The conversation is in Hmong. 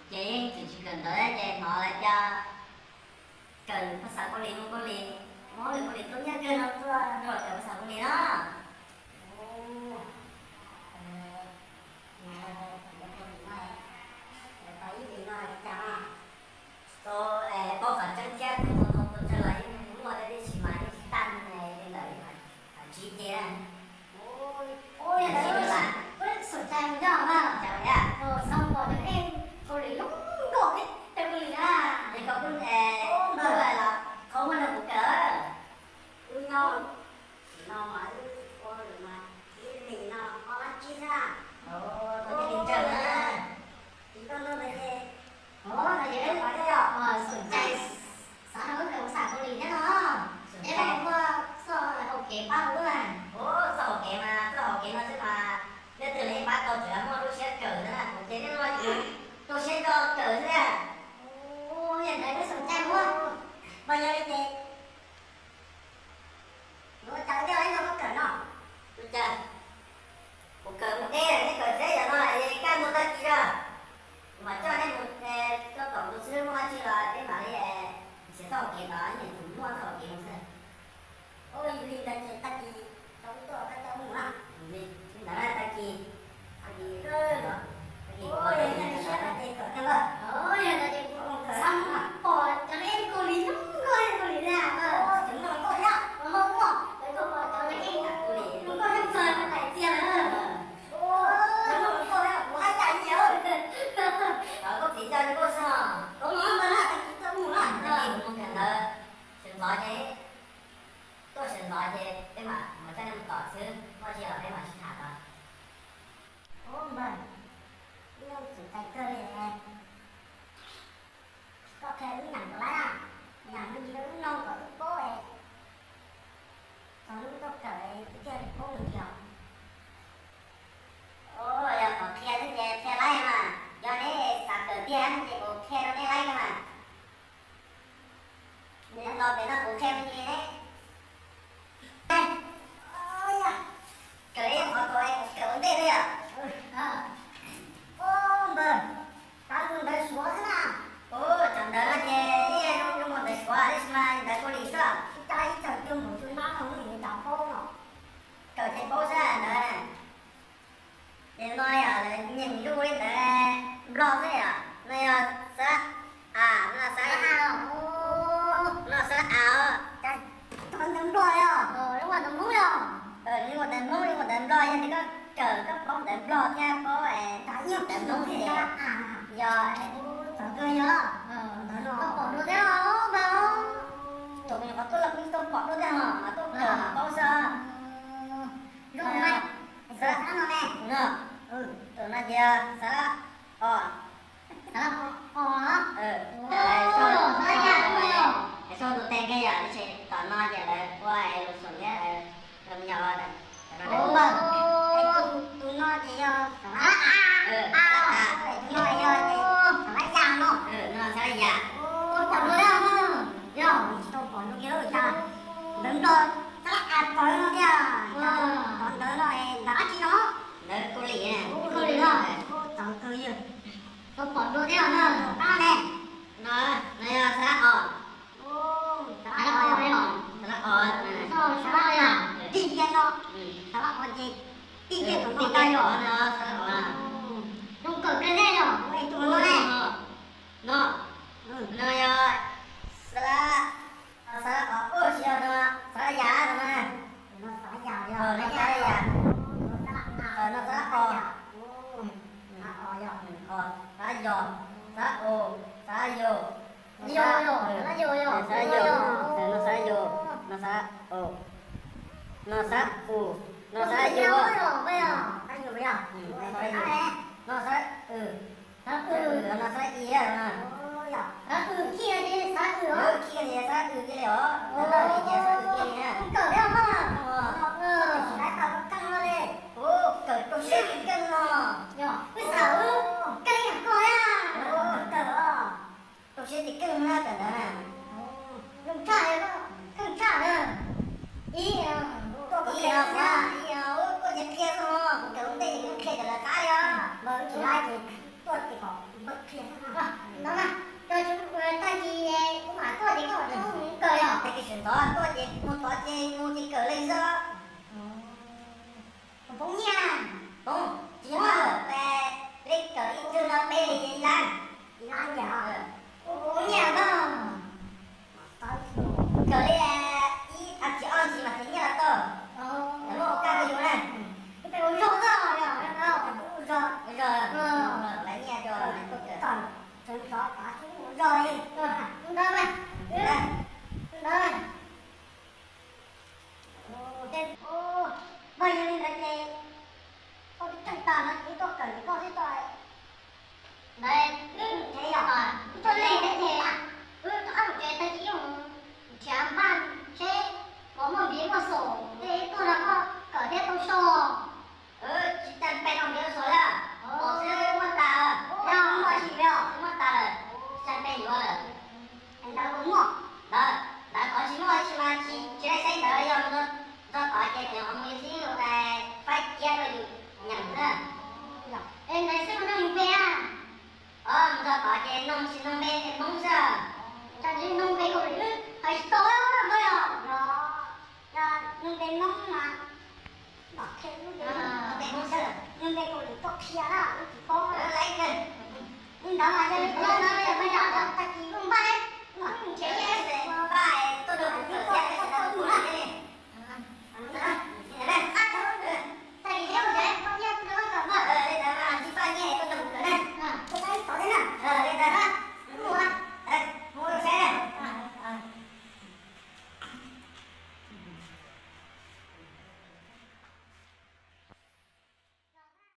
Ces yeej tseem tsis kawm ntawv ces hnov lawv tias kawm phas xas Kaus Lim mus Kaus Lim, muab lwm Kaus Lim tub nyiaj kawg no tuaj nrog kawm phas xas Kaus Lim na. Tau paub qhov tseeb thiab kuj tau tau tau tsawg los yeej muaj thiab, tiam sis mas yeej tsis tag li ntawd, tsis ces na. Ua li ntawd xum cai mus nyob mas, xav pom cov neeg Kaus Lim lub nkaus li cov Kaus Lim na. Es koj kuj los qhov muaj nrog kuv kawm. Wb nyob no mas wb ua lawm mas ib hlis no ob lab tsib xwb. Koj cia li ntseeg na. Tsis tau ntau ntawd ces, ntawd ces wb xum cai xav nrog wb kawm phas xas Kaus Lim thiab no. Ces muaj txoj hauv kev pab wb na. Txoj hauv kev mas txoj hauv kev no xwb mas, leej twg los yeej pab tau, tsuas yog muaj lub siab kawm xwb na. Kuv ces nej no rau siab coj kawm xwb na. Yog ntawd wb xum cai mus. Mas yog li ces yuav ua cas thiaj li nrog koj kawm no? Ua cas? Kuv kawm mus deb, nej kawm txog yam no es kaj ntug tag kis zog, kuv mam coj nej mus, coj tom tus xwb, muaj dab tsi los peb mam li nrhiav txoj hauv kev ntawd, niam tus muaj txoj hauv kev mus xwb. Ua li ntawd ces tag kis tau wb tuaj koj coj wb mus na. Li ntawd na, tag kis, tag kis, tag kis kuv siab ces kawm kawg. Yog ntawd ces kuv xav pom cov neeg Kaus Lim, Kaus Lim na. Cov no nkauj thiab, nkauj thiab, nkauj thiab, kuv hais tias na. Cov no nkauj thiab, kuv hais tias ntawd. Koj txiv coj li nkauj xwb os. Kuv mus ntawd na, tag kis coj wb mus na. Tag kis kuv mus kawm ntawv sawv ntxov ces, tuaj sawv ntxov ces peb mam mus coj nej mus tom xwb, muaj dab tsi los peb mam sib tham tau. Ub npawg, wb yeej xum cai kawg li. Koj qhia wb nyeem kom laib na, nyeem me ntsis rau wb mloog kom wb paub es txog hnub tuaj kawm es wb thiaj li paub me ntsis os. Ub, yog qhov qhia xwb ces qhia laib mas, yog neb xav kawm tiag ces kuv qhia rau neb laib mas. Neb los pem no kuv qhia me ntsis ne. Kawm ib qhov kom kuv kawm ua ntej xwb yom. Ub npawg, xav mus ntawv Suav xwb na. Ub, cov ntawv no ces yeej zoo mus ntawv Suav tab sis mas ntawv Kaus Lim xwb. Ib co ib co cua npaum cua nab no yeej tsis paub no. Kawm ces paub xwb ntawd na. Ces no yog lawv nyeem lub li ntawd Nplog xwb yom, no yog xab lab a, no xab lab a, no xab lab a. Ntawv Nplog yog, li ua ntawv Hmoob, li ua ntawv Nplog, yog tias koj kawm koj paub ntawv Nplog thiab paub ntawv Hmoob thiab, yog, koj pom dua thiab os, tus nyuam qhuav tuaj los kuj tau pom dua thiab os, mas tuaj kawm mas paub xwb. Xab lab no ne, no, tus no ces xab lab o. Xab lab o, xab lab ya, es sau tus tes nkeeg yom, tab sis tom no ces lawv ua es lus xum thiab, lawv me nyuam ua ntawd. Tus no ces yog xab lab a, tus no yog xab lab ya no. No xab lab ya. Pom dua thiab, yog tsis tau pom dua kiag cas. Ntawv Nplog xab lab a tawv no thiab, tov ntawv no ntawv dab tsi no? Ntawv Kaus Lim, Kaus Lim no. Txawv kawg yog. Tau pom dua thiab na, qab ne. No, no yog xab lab o. Xab lab o, xab lab o, xab lab o, tij ntiag no. Xab lab o ces tij ntiag tus no tag yog. Xab lab o, zoo kawm kawg thiab yog. Tus no ne, no, no yog xab lab, xab lab o, tsis yog, no xab lab ya no na. No xab lab ya, no xab lab ya, no xab lab o, xab lab yog, xab lab o, xab lab yus, xab lab yus, xab lab yus, no xab lab yus, no xab lab o, no xab lab u, no xab lab yus, no xab lab u, no xab lab i, xab lab u, xab lab i, xab lab u kiag li os, xab lab u kiag li os. Kawm thiab mas, kawm rau siab keej no. Yog wb xav wb keej yam koj thiab. Kawm os, rau siab keej no kawm ntawv na. Zoo tshaj, keej tshaj na. Ib, ib, kuv ces qhia xwb os, kuv Tsis lab ces tuaj ces kom npawg qhia xwb no. No mas, tag kis kuv mam tuaj ces koj mam tuaj mus kawm yom. Tag kis sawv ntxov tuaj ces mus tod ces mus ces kawm leej xwb. Poob nyiaj. Poob, tsis yog, peb kawm ib tsug no peb li ib lab. Ib lab nyiaj. Poob nyiaj npawg. Kawm li ib as thiv ob ntsis mas thiaj nyiaj los tau. Lawv muab ua kaj ua yus na. Ua zog xwb, ua zog, lawv nyiaj rau lawv tuaj kawm. Ntawd, ntawd. Ces, ua, yog li ntawd ces koj twb tseem tas no ces wb tuaj kawm ces koj twb tuaj. Ntawd wb nrhiav yom, wb tuaj leej thiab ces wb rov qab mus tsev tag kis wb mus nrhiav npaj seb puas muaj npiv muaj xom tej tuaj nrog koj kawm thiab tau so. Tsis tas peb no npiv xom lawm, xom xwb muaj tas, muaj tsis muaj, muaj tas lawm, tsis tas peb yuav lawm. Ntawd muaj, ntawd, ntawd qhov tsis muaj tsis mas tsis, tsis laij xeeb ntawd yog ntxog tod ces tseem ho mus xib hwb faib kiab rau yus nyeem na. Es ntawd xwb mus nug yus npe a? Mus txog tod ces nug tsis nug npe Hmoob xwb. Cas nug npe Kaus Lim hais tsis tau na yom. Yog nug npe Hmoob mas, npe Hmoob xwb, nug npe Kaus Lim tuaj qhia na wb tsis paub. Li ntawd mas yog li ntawd no yog tag kis kuj npaj, nrhiav